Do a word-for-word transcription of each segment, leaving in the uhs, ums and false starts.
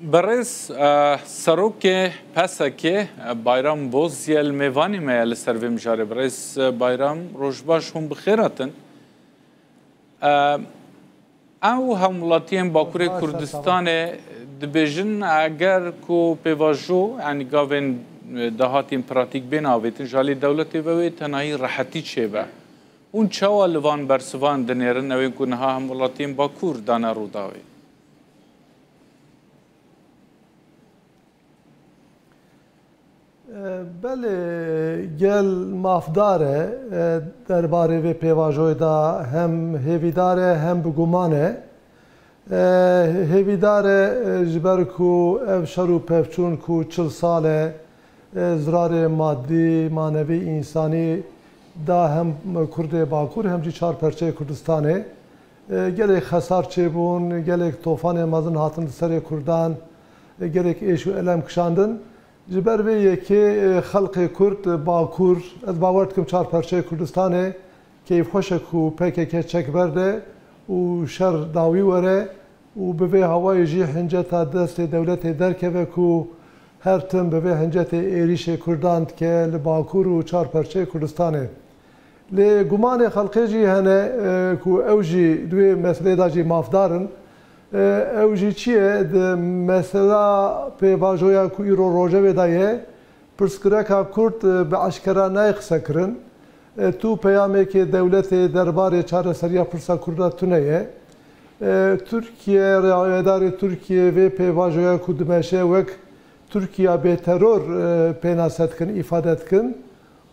Birêz, e, Serokê P S K, e, Bayram Bozyel mêvanê me ye li ser vê mijarê. Birêz, e, Bayram, roj baş, hûn bi xêr hatin. E, ew hemwelatiyên Bakurê Kurdistanê dibêjin, eger ku pêvajo, yanî gavên, e, dahatîn pratîk bên avêtin, ji alî dewletê ve wê tenahî rehetî çêbe. Hûn çawa li van bersivan dinêrin, ewên ku niha hemwelatiyên Bakur dane Rûdawê? Belê, gel mafdar e, e, derbarê vê pêvajoyê de hem hêvîdar e, hem bi guman e. E, hêvîdar e, e, ji ber ku ev şer û pevçûn ku çil sal e, e, zirarê madî, manevî, însanî da hem Kurdê Bakur hem jî çar perçeyê Kurdistanê. E, gelek xesar çêbûn, gelek tofanê mezin hatin li serê Kurdan, e, gelek êş û elem kişandin. Ji ber vê yekê, e, xelkê Kurd, e, Bakur, ez bawer dikim çar perçeyê Kurdistanê keyfxweş e ku P K K çek berde û şer dawî were û bi vê hawayê jî hinceta destê dewletê derkeve ku her tim bi vê hincetê êrîşê Kurdan dike li Bakur û çar perçeyê Kurdistanê. Lê gumanê xelkê jî hene, e, ku ew jî di wê meselê de jî mafdar in. E, ew jî çi ye? Di mesela pêvajoya ku îro rojevê de ye, pirsgirêka Kurd, e, bi eşkera nayê qisekirin. E, tu peyamekê dewletê derbarê çareseriya pirsa Kurda tune ye. E, Tirkiye, rayedarê Tirkiye vê pêvajoya ku dimeşe wek Tirkiya bêteror, e, pênase dikin, îfade dikin.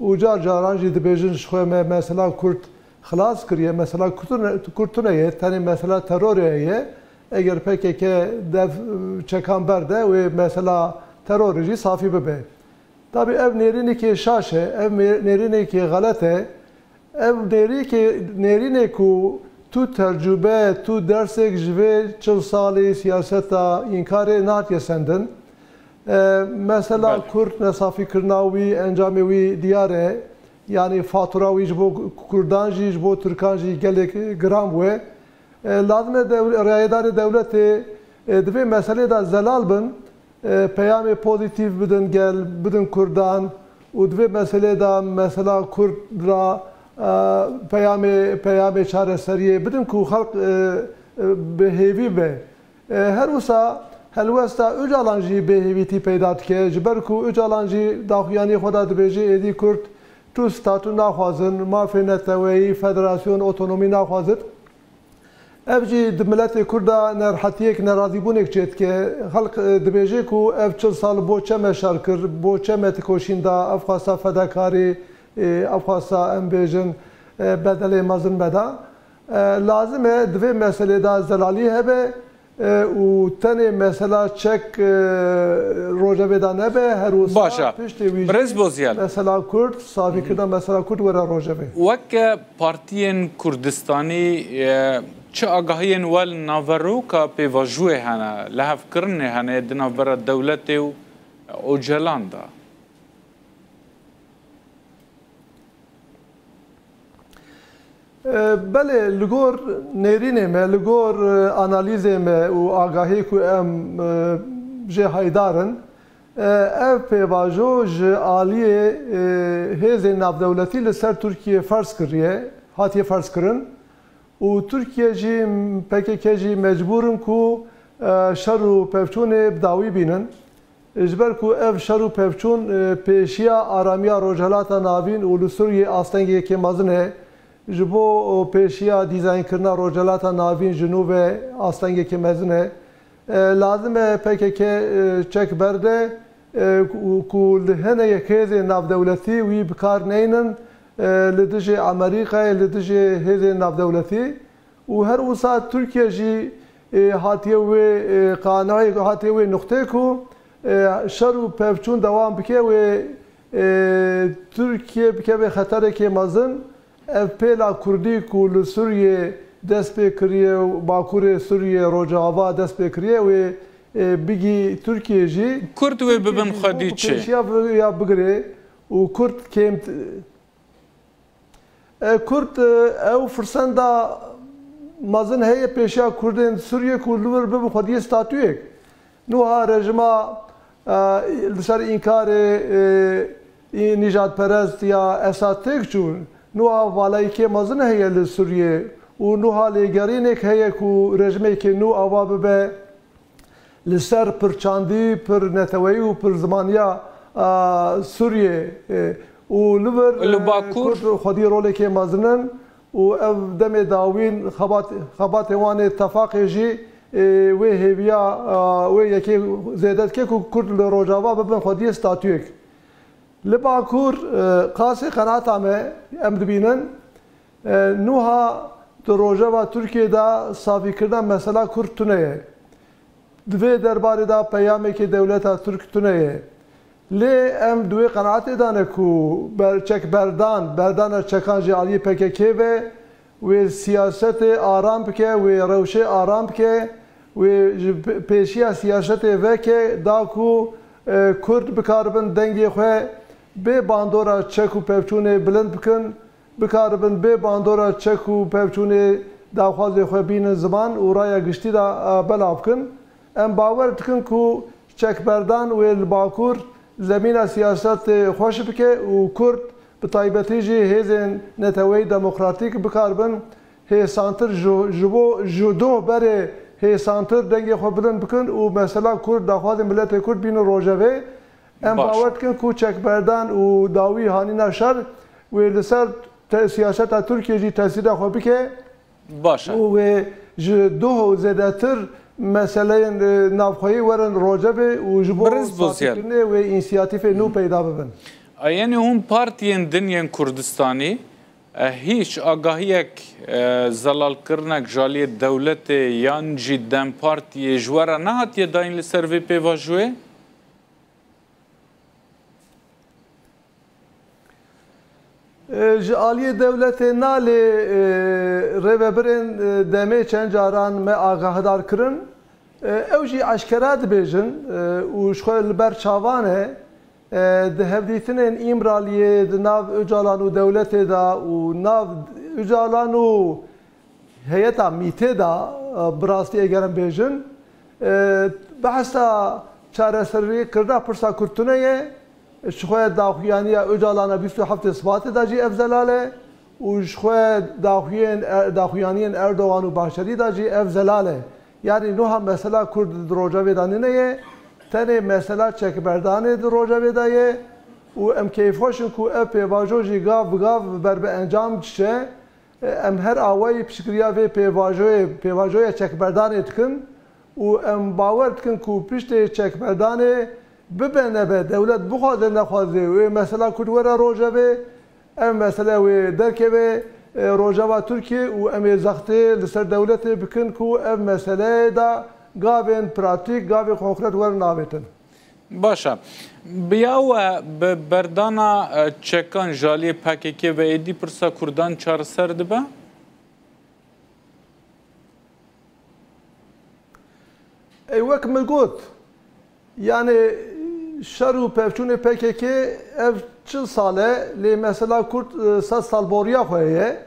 Û car caran jî dibêjin, ji xwe me mesela Kurd xilas kiriye, mesela Kurd tune, Kurd tune ye, tenê mesela terorê ye. Eger P K K dev, e, çekan berde, wê mesela terorê jî safî bibe. Tabî ev nêrînekê şaş e, ev me-, nêrînekê xelet e. Ev nêrîkê-, nêrînê ku tu tercube, tu dersek ji vê çil salî siyaseta înkarê nehatiye sendin. E, mesela Belê. Kurd, nesafîkirina wî, encamê wî diyar e. Yanî fatura wî ji bo Kurdan jî, ji bo Tirkan jî gelek giran bûye. E, lazim e dew-, rayedarê dewletê, e, di vê meselê de zelal bin, e, peyamê pozîtîf bidin gel, bidin Kurdan û di vê meselê de mesela Kurd ra, e, peyamê, peyamê çareseriyê bidin ku xelk, e, e, bi hêvî be. E, her wisa helwesta Ocalan jî bêhêvîtî peyda dike, ji ber ku Ocalan jî daxuyaniyê xwe de dibêje êdî Kurd tu statû naxwazin, mafê neteweyî, federasyon, otonomî naxwazin. Ev jî di miletê Kurd de nerhetiyek, nerazîbûnek çêdike. Xelk, e, dibêje ku ev çil sal bo çi me şer kir, bo çi me tikoşîn da, ev xwesta fedakarî, e, ev xwesta, em bêjin, e, bedelê mezin me da. E, lazim e di vê meselê de zelalî hebe, e, û tenê mesela çek, e, rojevê de nebe, her wisa Baş e. Piştî wî jî Birêz Bozyel. Mesela Kurd, safîkirina mesela Kurd were rojevê. Weke partiyên Kurdistanî, e, çi agahiyên we li naveroka pêvajoyê hene, lihevkirinê hene di navbera dewletê û Ocalan de? E, belê, li gor nêrînê me, li gor, e, analîzê me û agahiyê ku em, e, jê haydar in, e, ev pêvajo ji aliyê, e, hêzên navdewletî li ser Tirkiye ferz kiriye, hatiye ferzkirin. Û Tirkiye jî, P K K jî mecbûr in ku, e, şer û pevçûnê bi dawî bînin. Ji ber ku ev şer û pevçûn, e, pêşiya aramiya Rojhelata Navîn û li Sûriyê astengekê mezin e, ji bo, e, pêşiya dîzaynkirina Rojhelata Navîn ji nû ve astengekê mezin e. E, lazim e P K K, e, çek berde, e, ku, ku li hinek hêzên navdewletî wî bi kar neynin, e, li dijî Amerîkayê, li dijî hêzên navdewletî û her wisa Tirkiye jî, e, hatiye wê, e, qanayê, hatiye wê nuqtê ku, e, şer û pevçûn dewam bike wê, e, Tirkiye bikeve xeterekê mezin. Ev pêla Kurdî ku li Sûriyê dest pê kiriye û Bakurê Sûriyê, Rojava dest pê kiriye, wê, e, bigî Tirkiye jî, Kurd wê Tirkiye bibin jî xwedî bû çi? Pêşiya vê ya bigire û Kurd kêm t-, e, Kurd, e, ew firsenda mezin heye pêşiya Kurdên Sûriyê ku li wir bibin xwediyê statuyek. Nuha rejima, e, li ser înkarê, e, î nîjadperest ya Esad têk çû. Nuha valayîkê mezin heye li Sûriyê û nuha lêgerînek heye ku rejimekê nû ava bibe li ser pirçandî, pir neteweyî û pir zimaniya, e, Sûriyê. E, û li vir, Li e, Bakur? Kurd xwedî rolekê mezin in û ev demê dawîn xebat-, xebatê wan ê tefaqê jî, e, wê hêviya, e, wê yekê zêde dike ku Kurd li Rojava bibin xwediyê statuyek. Li Bakur, e, qasê qenaeta me em dibînin, e, nuha di rojeva Tirkiyê de safîkirina mesela Kurd tune ye. Di vê derbarê de peyamekê dewleta Tirk tune ye. Lê em di wê qenaatê de ne ku ber-, çekberdan, berdana çekan ji aliyê P K K ve, wê siyasetê aram bike, wê rewşê aram bike, wê ji pe-, pêşiya siyasetê veke, da ku, e, Kurd bikaribin dengê xwe bê bandora çek û pevçûnê bilind bikin, bikaribin bê bandora çek û pevçûnê daxwazê xwe bînin ziman û raya giştî de, e, belav bikin. Em bawer dikin ku çekberdan wê li Bakur zemîna siyasetê xweş bike û Kurd, bi taybetî jî hêzên neteweyî demokratîk, bikaribin hêsantir ji, ji bo, ji doh berê hêsantir dengê xwe bilind bikin û mesela Kurd, daxwazên miletê Kurd bînin rojevê. Em Baş. bawer dikin ku çekberdan û dawî hanîna şer wê li ser te-, siyaseta Tirkiyê jî tesîra xwe bike. Baş e. Û wê ji doh û zêdetir meseleyên, e, navxweyî werin rojevê û ji bo Birêz Bozyel. safîkirinê wê însiyatîfê nû peyda bibin. Ayenî hûn partiyên din yên Kurdistanî, e, hîç agahiyek, e, zelalkirinek ji aliyê dewletê yan jî DEM Partiyê ji we re nehatiye dayîn li ser vê pêvajoyê? E, ji aliyê dewletê na, lê, e, rêvebirên, e, demê çend caran me agahdar kirin. E, ew jî eşkera dibêjin, e, û ji xwe li ber çavan e, e, di hevdîtinên Îmraliyê, di nav Ocalan û dewletê de û nav Ocalan û heyeta mîtê de, e, bi rastî eger em bêjin, e, behsa çareserî kirina pirsa Kurd tune ye. Ji xwe daxuyaniya Ocalan a bîst û heftê Sibatê de jî ev zelal e û ji xwe daxuyên, e, daxuyaniyên Erdogan û Bahçelî de jî ev zelal e. Yanî nuha mesela Kurd di rojevê de nîne ye, tenê mesela çekberdanê di rojevê de ye û em keyfxweş in ku ev pêvajo jî gav bi gav ber bi encam diçe. Em her awayî piştgiriya vê pêvajoyê, pêvajoya çekberdanê dikin û em bawer dikin ku piştê çekberdanê bibe nebe, dewlet bixwaze nexwaze wê mesela Kurd were rojevê, ev mesele wê derkeve, e, rojeva Tirkiyê û em ê zextê li ser dewletê bikin ku ev meseleyê de gavên pratîk, gavên konkret werin avêtin. Baş e. Bi ya we bi berdana, e, çekan ji aliyê P K K ve êdî pirsa Kurdan çareser dibe? Ey, wek min got, yanî şer û pevçûnê P K K ev çil sal e, lê mesela Kurd, e, sed sal boriya xwe heye.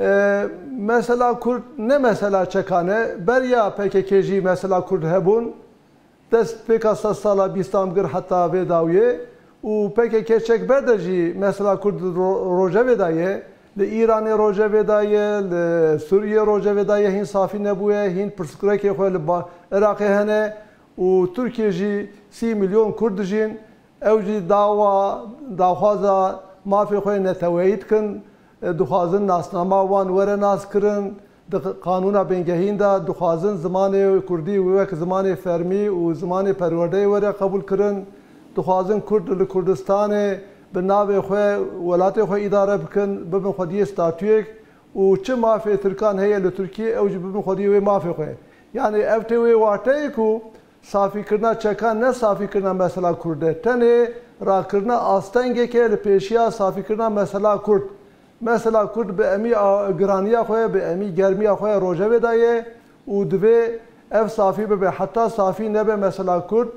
E, mesela Kurd ne mesela çekan e, beriya P K K jî mesela Kurd hebûn. Dest pêka sed sala bîstan gir heta vê dawiyê û P K K çekber de jî mesela Kurd ro-, rojevê de ye, li Îranê rojevê de ye, li Sûriyê rojevê de ye, hîn safî nebûye, hîn pirsgirêkê xwe li ba-, Iraqê hene û Tirkiyê jî sî milyon Kurd dijîn. Ew jî dawa, daxwaza mafê xwe neteweyî dikin, e, dixwazin nasnama wan were naskirin, di qanûna bingehîn de dixwazin zimanê Kurdî wek zimanê fermî û zimanê perwerdeyê were qebûlkirin, dixwazin Kurd li Kurdistanê bi navê xwe welatê xwe îdare bikin, bibin xwediyê statuyek û çi mafê Tirkan heye li Tirkiyê, ew jî bibin xwediyê wê mafê xwe. Yanî ev tê wê wateyê ku safîkirina çekan ne safîkirina mesela Kurd e, tenê rakirina astengek e li pêşiya safîkirina mesela Kurd. Mesela Kurd bi emî a-, giraniya xwe, bi emî germiya xwe rojevê de ye û divê ev safî bibe. Heta safî nebe mesela Kurd,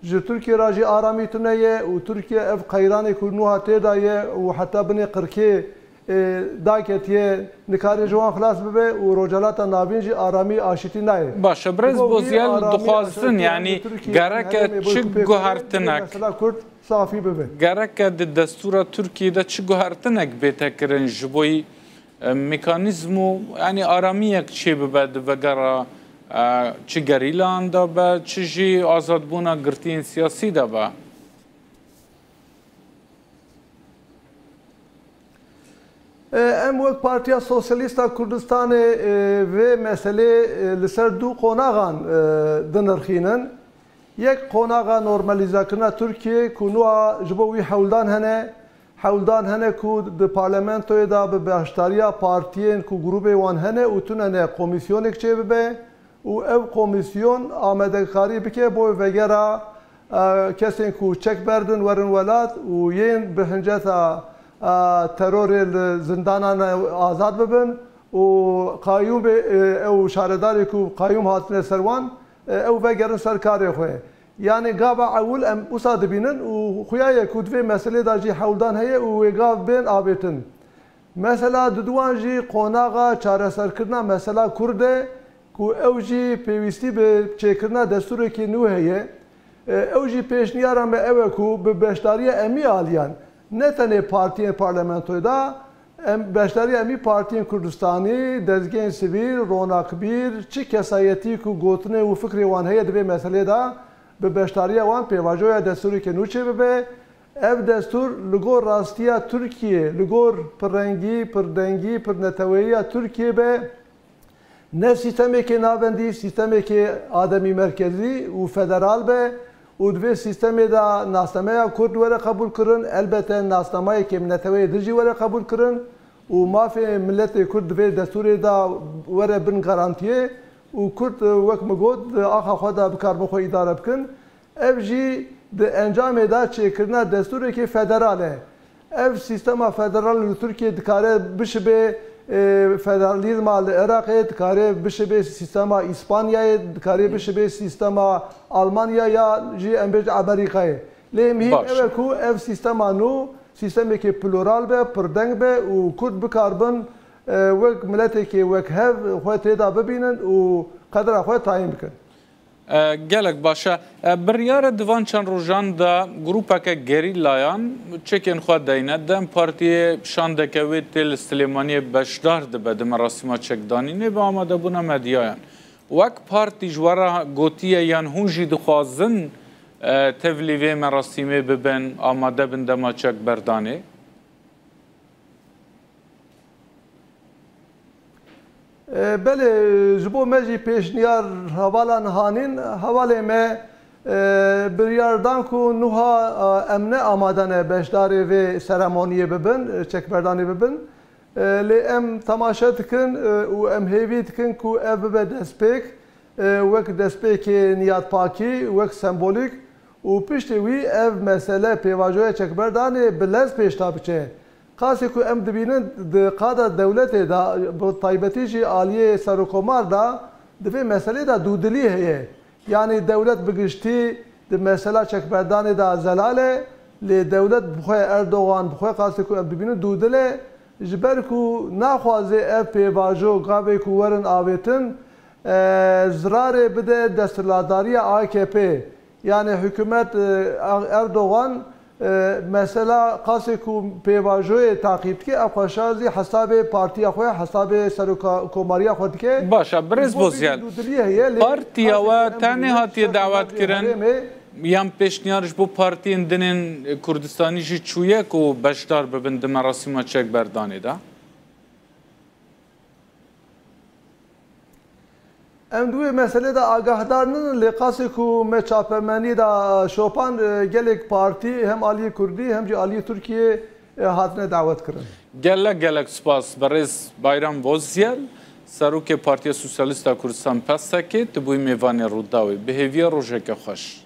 ji Tirkiye re jî aramî tune ye û Tirkiye ev qeyranê ku nuha tê de ye û heta binê qirkê e, daketiye, nikare ji wan xilas bibe û Rojhelata Navîn jî aramî aşitî nayê. Baş e, birêz Bozyel, dixwazin, yanî gereke çi guhertinek, mesela Kurd safî bibe. Gereke di destûra Tirkiyê de çi guhertinek bête kirin ji bo, e, mekanîzm û, yanî aramiyek çê bibe di vegera, e, çi gerîlayan de be, çi jî azadbûna girtiyên siyasî de be. E, em wek Partiya Sosyalîst a Kurdistanê, e, vê meselê, e, li ser du qonaxan, e, dinirxînin. Yek qonaxa normalîzekirina Tirkiyê ku nuha ji bo wî hewldan hene, hewldan hene ku di parlamentoyê de bi beşdariya partiyên ku grûbê wan hene û tune ne komîsyonek çêbibe û ev komîsyon amadekarî bike bo vegera, e, kesên ku çek berdin werin welat û yên bi hinceta, e, terorê li zindanan azad bibin û qayûmê, e, ew şaredarê ku qayûm hatine ser wan, e, ew vegerin ser karê xwe. Yanî gava ewil em wisa dibînin û xuya ye ku di vê meselê de jî hewldan heye û wê gav bên avêtin. Mesela diduan jî qonaxa çareserkirina mesela Kurd e ku ew jî pêwîstî bi çêkirina destûrekî nû heye. E, ew jî pêşniyara me ew e ku bi beşdariya emî aliyan, ne tenê partiyên parlamentoyê de, em, beşdariya emî partiyên Kurdistanî, dezgehên sivîl, ronakbîr, çi kesayetî ku gotinê û fikrê wan heye di vê meselê de, bi beşdariya wan pêvajoya destûrekê nû çêbibe. Ev destûr li gor rastiya Tirkiyê, li gor pirrengî, pirdengî, pirneteweyiya Tirkiyê be, ne sîstemekê navendî, sîstemekê ademî merkezî û federal be û di vê sîstemê de nasnameya Kurd were qebûl kirin, elbete nasnamayekê bi neteweyê din jî were qebûl kirin û mafê miletê Kurd di vê destûrê de were bin garantiyê û Kurd, wek min got, di axa xwe de bikaribin xwe îdare bikin. Ev jî di encamê de çêkirina destûrekî federal e. Ev sîstema federal li Tirkiyê dikare bişibe, e, federalîzma li Iraqê, dikare bişibe sîstema Îspanyayê, dikare bişibe sîstema Almanya ya jî em bêjin Amerîkayê. Lê mihîm ew e ku ev sîstema nû sîstemekî plural be, pirdeng be û Kurd bikaribin, e, wek miletekê, wek hev xwe tê de bibînin û qedra xwe tayîn bikin. E, gelek baş e. E, biryar e di van çend rojan de grûpeke gerîlayan çekên xwe deyne. DEM Partiyê şandeke wê tê li Silêmaniyê beşdar dibe di merasîma çekdanînê bi amadebûna medyayan. Wek partî ji we re gotiye yan hûn jî dixwazin, e, tevlî vê merasîmê bibin, amade bin dema çekberdanê? E, belê, ji bo me jî pêşniyar hevalan hanîn, hevalê me, e, biryar dan ku nuha, e, em ne amade ne beşdarê vê seremoniyê bibin, e, çekberdanê bibin. E, lê em temaşe dikin, e, û em hêvî dikin ku ev bibe destpêk, e, wek destpêkê niyadpakî, wek sembolîk û piştî wî ev mesele pêvajoya çekberdanê bi lez pêş de biçe. Qasê ku em dibînin di qada dewletê de, bi taybetî jî aliyê serokkomar de, di vê meselê de dûdilî heye. Yanî dewlet bi giştî di mesela çekberdanê de zelal e, lê dewlet bi xwe, Erdogan bi xwe, qasê ku em dibînin, dûdil e, ji ber ku naxwaze ev pêvajo gavê ku werin avêtin, e, zirarê bide desthilatdariya A K P. Yanî hikûmet, e, Erdogan, e, mesela qasê ku pêvajoyê taqîb dike, ev xwe şa zî hesabê partiya xwe, hesabê serokkomariya xwe dike. Baş e, birêz Bozyel. Partiya we tenê hatiye dawet kirin yan pêşniyar ji bo partiyên din ên Kurdistanî jî çûye ku beşdar bibin di merasîma çekberdanê de? Em di wê meselê de agahdar nin, lê qasê ku me çapemenî de şopand, e, gelek partî hem aliyê Kurdî hem jî aliyê Tirkiyê, e, hatine dawet kirin. Gelek gelek spas birêz Bayram Bozyel, Serokê Partiya Sosyalîst a Kurdistan, PSKê, tu bûyî mêvanê Rûdawê. Bi hêviya rojeke xweş.